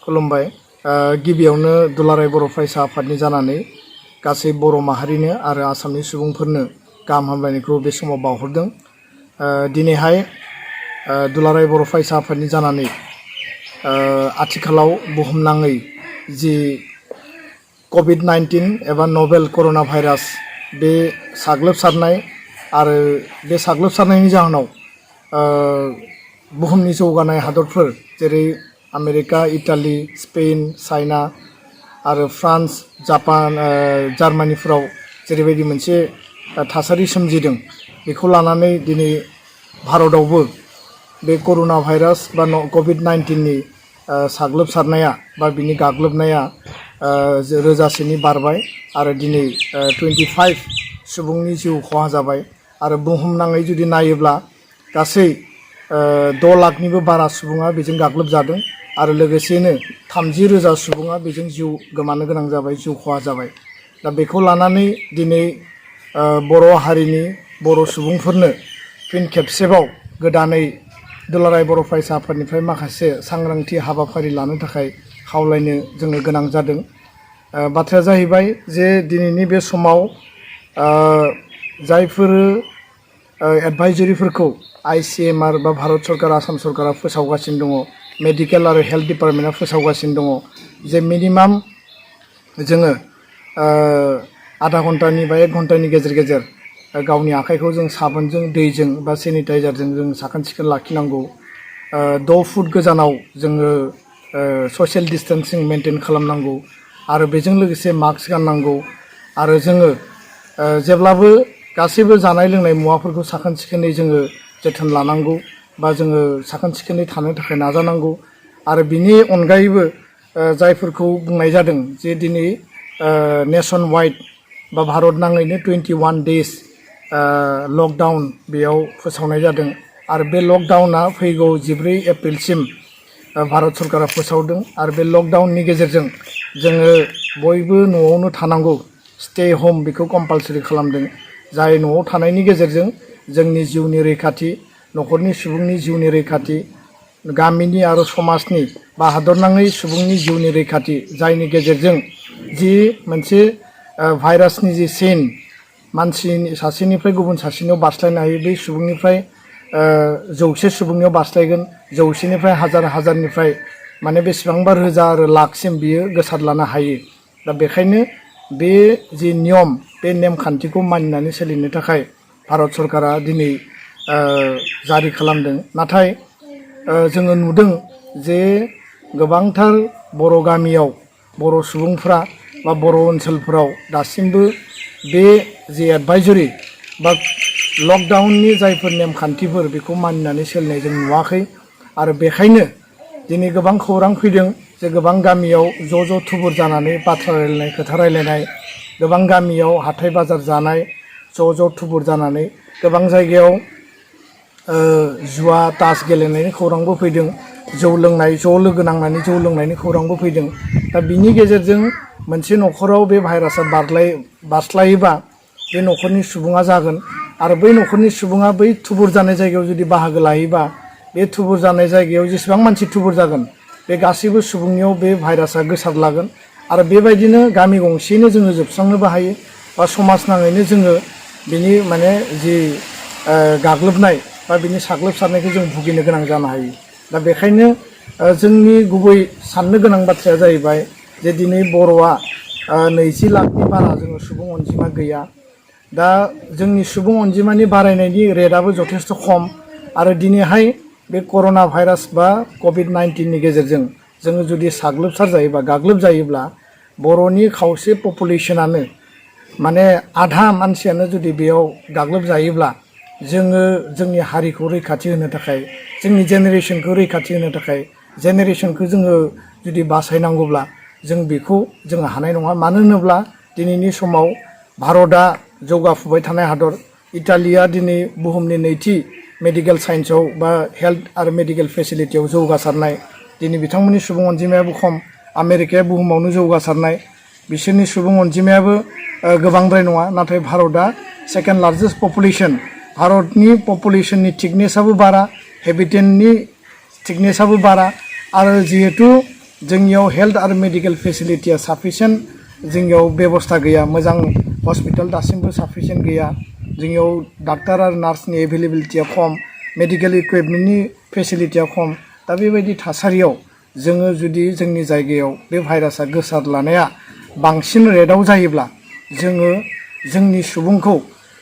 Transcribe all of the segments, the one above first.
खुलुमबाय गिबियावनो दुलाराय बर' फरायसा आफादनि जानानै गासै बर' माहारिनो आरो आसामनि सुबुंफोरनो गाहाम हामलायनायखौ बे समाव बावहरदों। दिनैहाय दुलाराय बर' फरायसा आफादनि जानानै आथिखालाव बुहुमनाङै जि कभिड-19 एबा नभेल कर'ना भाइरास बे साग्लोबसारनाय आरो बे साग्लोबसारनायनि जाहोनाव बुहुमनि जौगानाय हादरफोर जेरै आमेरिका, इटाली, स्पेन, चाइना आरो फ्रान्स, जापान, जार्मानिफोराव जेरैबायदि मोनसे थासारि सोमजिदों बेखौ लानानै दिनै भारतआवबो बे कर'ना भाइरास बा कभिड-19नि साग्लोबसारनाया बा बिनि गाग्लोबनाया रोजासेनि बारबाय आरो दिनै 25 सुबुंनि जिउ खहा जाबाय आरो बुहुमनाङै जुदि नायोब्ला गासै 6 लाखनिबो बारा सुबुङा बेजों गाग्लोबजादों आरो लोगोसेनो 30,000 सुबुङा बेजों जिउ गोमानो गोनां जाबाय, जिउ खहा जाबाय। दा बेखौ लानानै दिनै बर' हारिनि बर' सुबुंफोरनो फिन खेबसेबाव गोदानै दुलाराय बर' फरायसा आफादनिफ्राय माखासे सांग्रांथि हाबाफारि लानो थाखाय खावलायनो जोङो गोनां जादों। बाथ्राया जाहैबाय जे दिनैनि बे समाव जायफोर एडभाइजरिफोरखौ ICMR बा भारत सरकार, आसाम सरकारा फोसावगासिनो दङ, मेडिकेल आरो हेल्थ डिपार्टमेन्टआ फोसावगासिनो दङ जे मिनिमाम जोङो आधा घन्टानि बा 1 घन्टानि गेजेर गेजेर गावनि आखाइखौ जों साबोनजों, दैजों बा सेनिटाइजारजों जों साखोन सिखोन लाखिनांगौ। 6 फुट गोजानाव जोङो ससियेल डिस्टेन्सिं मेनटेन खालामनांगौ आरो बेजों लोगोसे मास्क गाननांगौ आरो जोङो जेब्लाबो गासैबो जानाय लोंनाय मुवाफोरखौ साखोन सिखोनै जोङो जोथोन लानांगौ बा जोङो साखोन सिखोनै थानो थाखाय नाजानांगौ। आरो बिनि अनगायैबो जायफोरखौ बुंनाय जादों जे दिनै नेसन वाइड बा भारत नाङैनो 21 डेज लकडाउन बेयाव फोसावनाय जादों आरो बे लकडाउना फैगौ 14 एप्रिलसिम भारत सरकारा फोसावदों आरो बे लकडाउननि गेजेरजों जोङो बयबो न'आवनो थानांगौ, स्टे हम बेखौ कम्पालसरि खालामदों। जाय न'आव थानायनि गेजेरजों जोंनि जिउनि रैखाथि, न'खरनि सुबुंनि जिउनि रैखाथि, गामिनि आरो समाजनि बा हादरनाङै सुबुंनि जिउनि रैखाथि, जायनि गेजेरजों जि मोनसे भाइरासनि जि चेन मानसि सासेनिफ्राय गुबुन सासेनियाव बारस्लायनो हायो, बै सुबुंनिफ्राय 100 सुबुंनियाव बारस्लायगोन, 100निफ्राय हाजारनिफ्राय माने बेसेबांबा रोजा आरो लाखसिम बियो गोसारलानो हायो। दा बेखायनो बे जि नियम, बे नेमखान्थिखौ मानिनानै सोलिनो थाखाय भारत सरकारा दिनै जारि खालामदों। नाथाय जोङो नुदों जे गोबांथार बर' गामियाव बर' सुबुंफ्रा बा बर' ओनसोलफोराव दासिमबो बे जि एडभाइजरि बा लकडाउननि जायफोर नेमखान्थिफोर बेखौ मानिनानै सोलिनाय जों नुवाखै आरो बेखायनो दिनै गोबां खौरां फैदों जे गोबां गामियाव ज' थुबुर जानानै बाथ्रा रायलायनाय, खोथा रायलायनाय, गोबां गामियाव हाथाय बाजार जानाय, ज' थुबुर जानानै गोबां जायगायाव जुवा तास गेलेनायनि खौरांबो फैदों, जौ लोंनाय, ज' लोगो नांनानै जौ लोंनायनि खौरांबो फैदों। दा बिनि गेजेरजों मोनसे न'खराव बे भाइरासआ बारस्लायोबा बे न'खरनि सुबुङा जागोन आरो बै न'खरनि सुबुङा बै थुबुर जानाय जायगायाव जुदि बाहागो लायोबा बे थुबुर जानाय जायगायाव जेसेबां मानसि थुबुर जागोन बे गासैबो सुबुंनियाव बे भाइरासआ गोसारलागोन आरो बेबायदिनो गामि गंसेयैनो जोङो जोबस्रांनोबो हायो बा समाज नाङैनो जोङो बिनि माने जि गाग्लोबनाय बा बिनि साग्लोबसारनायखौ जों भुगिनो गोनां जानो हायो। दा बेखायनो जोंनि गुबै साननो गोनां बाथ्राया जाहैबाय जे दिनै बर'आ 20 लाखनि बारा जोङो सुबुं अनजिमा गैया। दा जोंनि सुबुं अनजिमानि बारायनायनि रेटआबो जथेस्थ' खम आरो दिनैहाय बे कर'ना भाइरास बा कभिड-19नि गेजेरजों जोङो जुदि साग्लोबसार जायोबा, गाग्लोब जायोब्ला बर'नि खावसे पपुलेसनानो माने आधा मानसियानो जुदि बेयाव गाग्लोब जायोब्ला जोङो जोंनि हारिखौ रैखाथि होनो थाखाय, जोंनि जेनेरेसनखौ रैखाथि होनो थाखाय, जेनेरेसनखौ जोङो जुदि बासायनांगौब्ला जों बेखौ जोङो हानाय नङा। मानो होनोब्ला दिनैनि समाव भारतआ जौगाफुबाय थानाय हादर, इटालिया दिनै बुहुमनि 2थि मेडिकेल साइन्सआव बा हेल्थ आरो मेडिकेल फेसिलिटियाव जौगासारनाय, दिनै बिथांमोननि सुबुं अनजिमायाबो खम, आमेरिकाया बुहुमावनो जौगासारनाय, बिसोरनि सुबुं अनजिमायाबो गोबांद्राय नङा, नाथाय भारतआ सेकेन्ड लार्जेस्ट पपुलेसन, भारतनि पपुलेसननि थिकनेसआबो बारा, हेबिटेन्टनि थिकनेसआबो बारा आरो जिहेतु जोंनियाव हेल्थ आरो मेडिकेल फेसिलिटिया साफिसियेन्ट जोंनियाव बेबस्था गैया मोजां हस्पिटाल दासिमबो साफिसियेन्ट गैया जोंनियाव डाक्टार आरो नार्सनि एभेलेबिलिटिया खम मेडिकेल इकुइपमेन्टनि फेसिलिटिया खम दा बेबायदि थासारियाव जोङो जुदि जोंनि जायगायाव बे भाइरासआ गोसारलानाया बांसिन रेटआव जायोब्ला जोङो जोंनि सुबुंखौ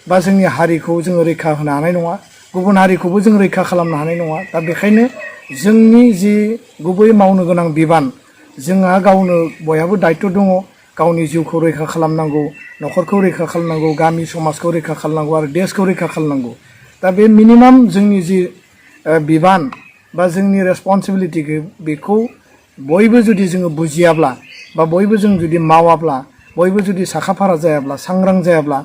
बा जोंनि हारिखौ जोङो रैखा होनो हानाय नङा गुबुन हारिखौबो जों रैखा खालामनो हानाय नङा दा बेखायनो जोंनि जि गुबै मावनो गोनां बिबान जोंहा गावनो बयहाबो दायित्व दङ गावनि जिउखौ रैखा खालामनांगौ न'खरखौ रैखा खालामनांगौ गामि समाजखौ रैखा खालामनांगौ आरो देशखौ रैखा खालामनांगौ दा बे मिनिमाम जोंनि जि बिबान बा जोंनि रेसपन्सिबिलिटि बेखौ बयबो जुदि जोङो बुजियाब्ला बा बयबो जों जुदि मावाब्ला बयबो जुदि साखाफारा जायाब्ला सांग्रां जायाब्ला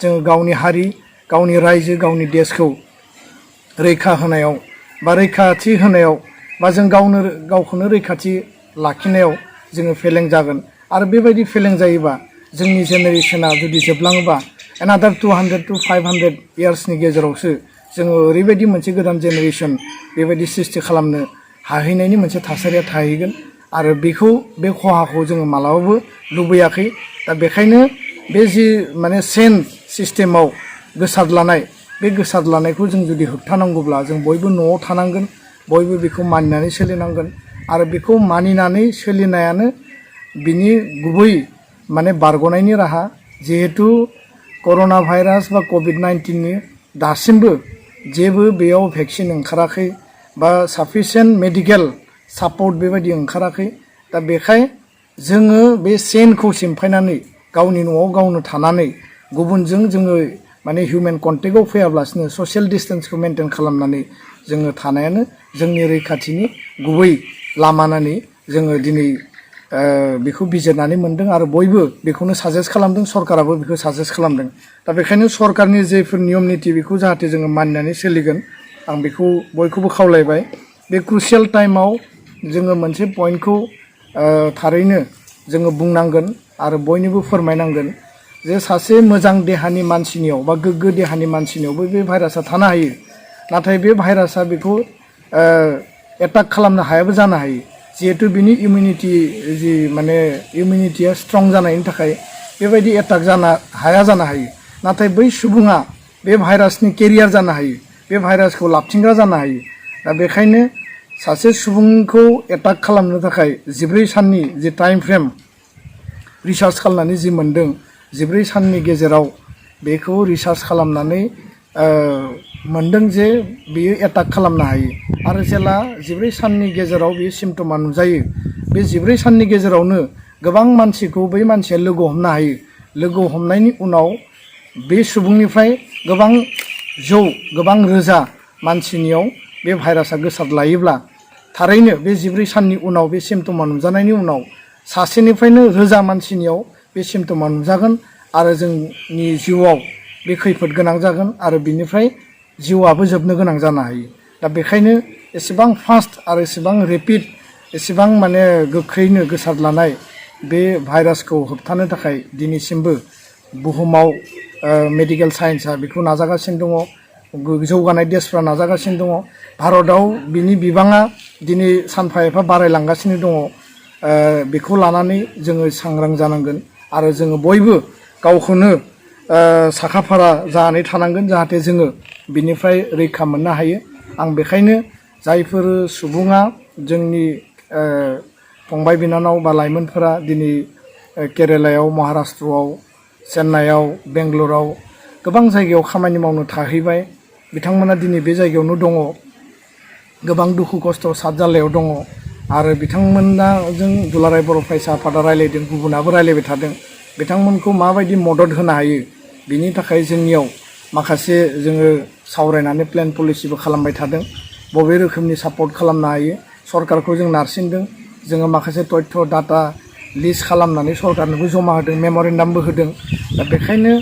जोङो गावनि हारि गावनि रायजो गावनि देशखौ रैखा होनायाव बा रैखाथि होनायाव बा जों गावखौनो रैखाथि लाखिनायाव जोङो फेलें जागोन आरो बेबायदि फेलें जायोबा जोंनि जेनेरेशना जुदि जोबलाङोबा एनादार 200 to 500 इयार्सनि गेजेरावसो जोङो ओरैबायदि मोनसे गोदान जेनेरेशन बेबायदि सृष्टि खालामनो हाहैनायनि मोनसे थासारिया थाहैगोन आरो बेखौ बे खहाखौ जोङो मालाबाबो लुबैयाखै दा बेखायनो बे जि माने सेन सिस्टेमाव गोसारलानाय बे गोसारलानायखौ जों जुदि होबथानांगौब्ला जों बयबो न'आव थानांगोन बयबो बेखौ मानिनानै सोलिनांगोन आरो बेखौ मानिनानै सोलिनायानो बिनि गुबै माने बारग'नायनि राहा जिहेतु कर'ना भाइरास बा COVID-19नि दासिमबो जेबो बेयाव भेक्सिन ओंखाराखै बा साफिसियेन्ट मेडिकेल सापर्ट बेबायदि ओंखाराखै दा बेखाय जोङो बे सेनखौ सिमफायनानै गावनि न'आव गावनो थानानै गुबुनजों जोङो माने हिउमेन कन्टेक्टआव फैयाब्लासिनो ससियेल डिस्टेन्सखौ मेनटेन खालामनानै जोङो थानायानो जोंनि रैखाथिनि गुबै लामा होननानै जोङो दिनै बेखौ बिजिरनानै मोन्दों आरो बयबो बेखौनो साजेस्ट खालामदों सरकाराबो बेखौ साजेस्ट खालामदों दा बेखायनो सरकारनि जेफोर नियम निति बेखौ जाहाथे जोङो मानिनानै सोलिगोन आं बेखौ बयखौबो खावलायबाय बे क्रुसियेल टाइमाव जोङो मोनसे पइन्टखौ थारैनो जोङो बुंनांगोन आरो बयनोबो फोरमायनांगोन जे सासे मोजां देहानि मानसिनियाव बा गोग्गो देहानि मानसिनियावबो बे भाइरासआ थानो हायो नाथाय बे भाइरासआ बेखौ एटाक खालामनो हायाबो जानो हायो जिहेतु बिनि इमिउनिटि जि माने इमिउनिटिया स्ट्रं जानायनि थाखाय बेबायदि एटाक हाया जानो हायो नाथाय बै सुबुङा बे भाइरासनि केरियार जानो हायो बे भाइरासखौ लाबथिंग्रा जानो हायो दा बेखायनो सासे सुबुंखौ एटाक खालामनो थाखाय 14 साननि जि टाइम फ्रेम रिसार्च खालामनानै जि मोन्दों 14 साननि गेजेराव बेखौ रिसार्च खालामनानै मोन्दों जे बेयो एटाक खालामनो हायो आरो जेला 14 साननि गेजेराव बेयो सिम्पटमा नुजायो बे 14 साननि गेजेरावनो गोबां मानसिखौ बै मानसिया लोगो हमनो हायो लोगो हमनायनि उनाव बे सुबुंनिफ्राय गोबां रोजा मानसिनियाव बे भाइरासआ गोसारलायोब्ला थारैनो बे 14 साननि उनाव बे सिम्पटमा नुजानायनि उनाव सासेनिफ्रायनो रोजा मानसिनियाव बे सिम्पटमा नुजागोन आरो जोंनि जिउआव बे खैफोद गोनां जागोन आरो बिनिफ्राय जिउआबो जोबनो गोनां जानो हायो दा बेखायनो एसेबां फास्ट आरो एसेबां रेपिड एसेबां माने गोख्रैनो गोसारलानाय बे भाइरासखौ होबथानो थाखाय दिनैसिमबो बुहुमाव मेडिकेल साइन्सआ बेखौ नाजागासिनो दङ जौगानाय देशफ्रा नाजागासिनो दङ भारतआव बिनि बिबाङा दिनै सानफा एफा बारायलांगासिनो दङ बेखौ लानानै जोङो सांग्रां जानांगोन आरो जोङो बयबो गावखौनो साखाफारा जानानै थानांगोन जाहाथे जोङो बिनिफ्राय रैखा मोननो हायो आं बेखायनो जायफोर सुबुङा जोंनि फंबाय बिनानाव बा लाइमोनफोरा दिनै केरेलायाव महाराष्ट्रआव चेन्नाइआव बेंगलराव गोबां जायगायाव खामानि मावनो थाहैबाय बिथांमोना दिनै बे जायगायावनो दङ गोबां दुखु खस्थ' सादजालायाव दङ आरो बिथांमोना जों दुलाराय बर' फरायसा आफादा रायलायदों गुबुनाबो रायलायबाय थादों बिथांमोनखौ माबायदि मदद होनो हायो बिनि थाखाय जोंनियाव माखासे जोङो सावरायनानै प्लेन पलिसिबो खालामबाय थादों बबे रोखोमनि सापर्ट खालामनो हायो सरकारखौ जों नारसिनदों जोङो माखासे तथ्य डाटा लिस्ट खालामनानै सरकारनोबो जमा होदों मेम'रेन्डामबो होदों दा बेखायनो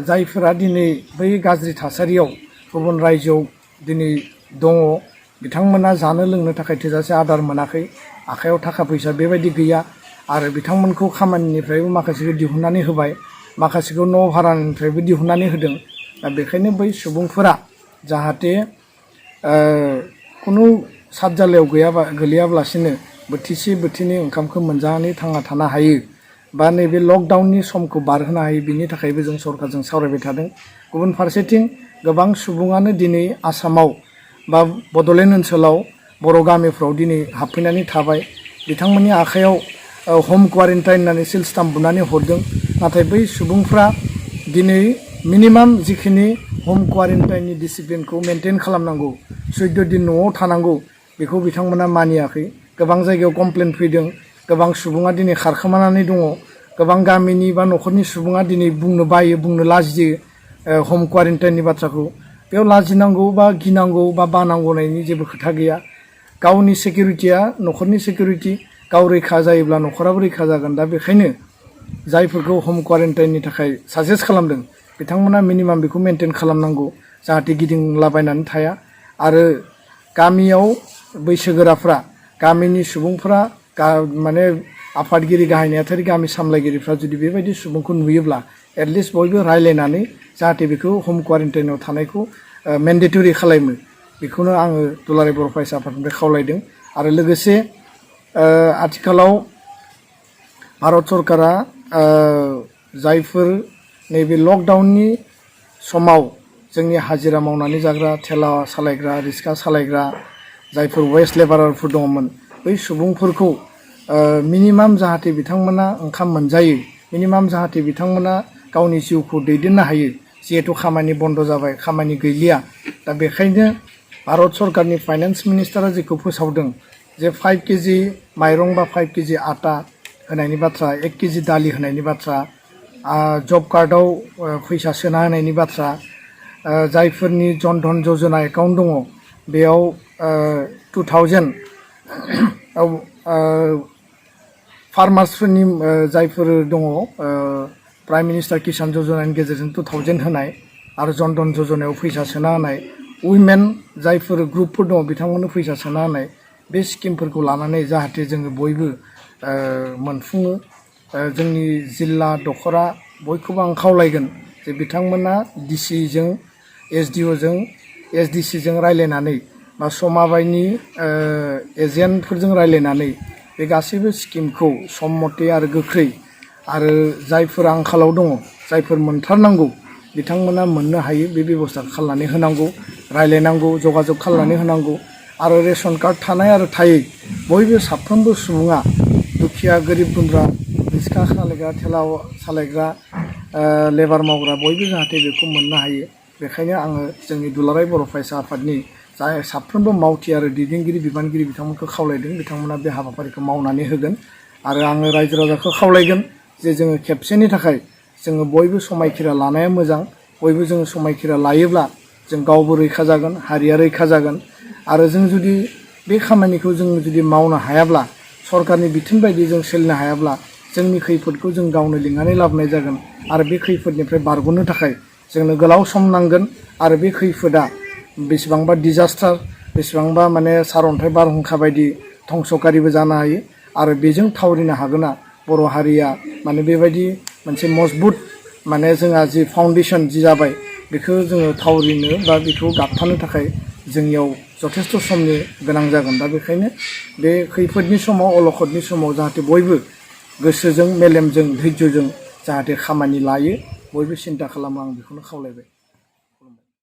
जायफोरा दिनै बै गाज्रि थासारियाव गुबुन रायजोआव दिनै दङ बिथांमोना जानो लोंनो थाखाय थोजासे आदार मोनाखै आखायाव थाखा फैसा बेबायदि गैया आरो बिथांमोनखौ खामानिनिफ्रायबो माखासेखौ दिहुननानै होबाय माखासेखौ न' भारानिफ्रायबो दिहुननानै होदों दा बेखायनो बै सुबुंफोरा जाहाथे खुनु सादजालायाव गोलैयाब्लासिनो बोथिसे बोथिनै ओंखामखौ मोनजानानै थांना थानो हायो बा नैबे लकडाउननि समखौ बारहोनो हायो बिनि थाखायबो जों सरकारजों सावरायबाय थादों। गुबुन फारसेथिं गोबां सुबुङानो दिनै आसामाव बा बड'लेण्ड ओनसोलाव बर' गामिफ्राव दिनै हाबफैनानै थाबाय। बिथांमोननि आखायाव हम क्वारेन्टाइन होननानै सिल स्टाम्प बुनानै हरदों। नाथाय बै सुबुंफ्रा दिनै मिनिमाम जिखिनि हम क्वारेन्टाइननि डिसिप्लिनखौ मेनटेन खालामनांगौ 14 दिन न'आव थानांगौ बेखौ बिथांमोना मानियाखै। गोबां जायगायाव कमप्लेन फैदों। गोबां सुबुङा दिनै खारखोमानानै दङ। गोबां गामिनि बा न'खरनि सुबुङा दिनै बुंनो बायो, बुंनो लाजियो हम क्वारेन्टाइननि बाथ्राखौ। बेयाव लाजिनांगौ बा गिनांगौ बा बानांगौनायनि जेबो खोथा गैया। गावनि सिकिउरिटिया न'खरनि सिकिउरिटि, गाव रैखा जायोब्ला न'खराबो रैखा जागोन। दा बेखायनो जायफोरखौ हम क्वारेन्टाइननि थाखाय साजेस्ट खालामदों बिथांमोना मिनिमाम बेखौ मेनटेन खालामनांगौ जाहाथे गिदिंलाबायनानै थाया। आरो गामियाव बैसोगोराफ्रा, गामिनि सुबुंफ्रा माने आफादगिरि, गाहाय नेहाथारि, गामि सामलायगिरिफ्रा जुदि बेबायदि सुबुंखौ नुयोब्ला एटलिस्ट बयबो रायज्लायनानै जाहाथे बेखौ हम क्वारेन्टाइनाव थानायखौ मेन्डेटरि खालामो। बेखौनो आङो दुलाराय बर' फरायसा आफादनिफ्राय खावलायदों। आरो लोगोसे आथिखालाव भारत सरकारा जायफोर नैबे लकडाउननि समाव जोंनि हाजिरा मावनानै जाग्रा, थेला सालायग्रा, रिक्सा सालायग्रा जायफोर वेस्ट लेबारारफोर दङमोन बै सुबुंफोरखौ मिनिमाम जाहाथे बिथांमोना ओंखाम मोनजायो, मिनिमाम जाहाथे बिथांमोना गावनि जिउखौ दैदेननो हायो। जिहेतु खामानि बन्द जाबाय, खामानि गैलिया। दा बेखायनो भारत सरकारनि फाइनान्स मिनिस्टारा जेखौ फोसावदों जे 5 केजि माइरं बा 5 केजि आटा होनायनि बाथ्रा, 1 केजि दालि होनायनि बाथ्रा, जब कार्डआव फैसा सोना होनायनि बाथ्रा, जायफोरनि जन धन जजना एकाउन्ट दङ बेयाव 2000 फार्मार्सफोरनि जायफोर दङ प्राइम मिनिस्टार किसान जजनानि गेजेरजों 2000 होनाय आरो जन धन जजनायाव फैसा सोना होनाय, उइमेन जायफोर ग्रुपफोर दङ बिथांमोननो फैसा सोना होनाय, बे स्किमफोरखौ लानानै जाहाथे जोङो बयबो मोनफुङो। जोंनि जिल्ला दखरा बयखौबो आं खावलायगोन जे बिथांमोना डिसिजों, एसडिअजों, एसडिसिजों रायज्लायनानै बा समाबाइनि एजेन्टफोरजों रायज्लायनानै बे गासैबो स्किमखौ सम मथे आरो गोख्रै आरो जायफोर आंखालाव दङ, जायफोर मोनथारनांगौ बिथांमोना मोननो हायो बे बेब'स्था खालामनानै होनांगौ, रायज्लायनांगौ, जगाजग खालामनानै होनांगौ। आरो रेशन कार्ड थानाय आरो थायै बयबो साफ्रोमबो सुबुङा, दुखिया, गोरिब गुन्द्रा, रिक्सा सालायग्रा, थेला सालायग्रा, लेबार मावग्रा बयबो जाहाथे बेखौ मोननो हायो। बेखायनो आङो जोंनि दुलाराय बर' फरायसा आफादनि जाय साफ्रोमबो मावथि आरो दैदेनगिरि, बिबानगिरि बिथांमोनखौ खावलायदों बिथांमोना बे हाबाफारिखौ मावनानै होगोन। आरो आङो रायजो राजाखौ खावलायगोन जे जोङो खेबसेनि थाखाय जोङो बयबो समायखिरा लानाया मोजां। बयबो जोङो समायखिरा लायोब्ला जों गावबो रैखा जागोन, हारिया रैखा जागोन। आरो जों जुदि बे खामानिखौ जों जुदि मावनो हायाब्ला, सरकारनि बिथोन बायदि जों सोलिनो हायाब्ला जोंनि खैफोदखौ जों गावनो लिंनानै लाबोनाय जागोन। आरो बे खैफोदनिफ्राय बारग'नो थाखाय जोंनो गोलाव सम नांगोन। आरो बे खैफोदा बेसेबांबा डिजास्टार, बेसेबांबा माने सारअन्थाइ बारहुंखा बायदि धंसकारिबो जानो हायो। आरो बेजों थावरिनो हागोना बर' हारिया माने बेबायदि मोनसे मजबुत माने जोंहा जि फाउन्डेसन जि जाबाय बेखौ जोङो थावरिनो बा बेखौ गाबथानो थाखाय जोंनियाव जथेस्थ' समनि गोनां जागोन। दा बेखायनो बे खैफोदनि समाव, अलखदनि समाव जाहाथे बयबो गोसोजों, मेलेमजों, धैर्यजों जाहाथे खामानि लायो, बयबो सिन्था खालामो, आं बेखौनो खावलायबाय।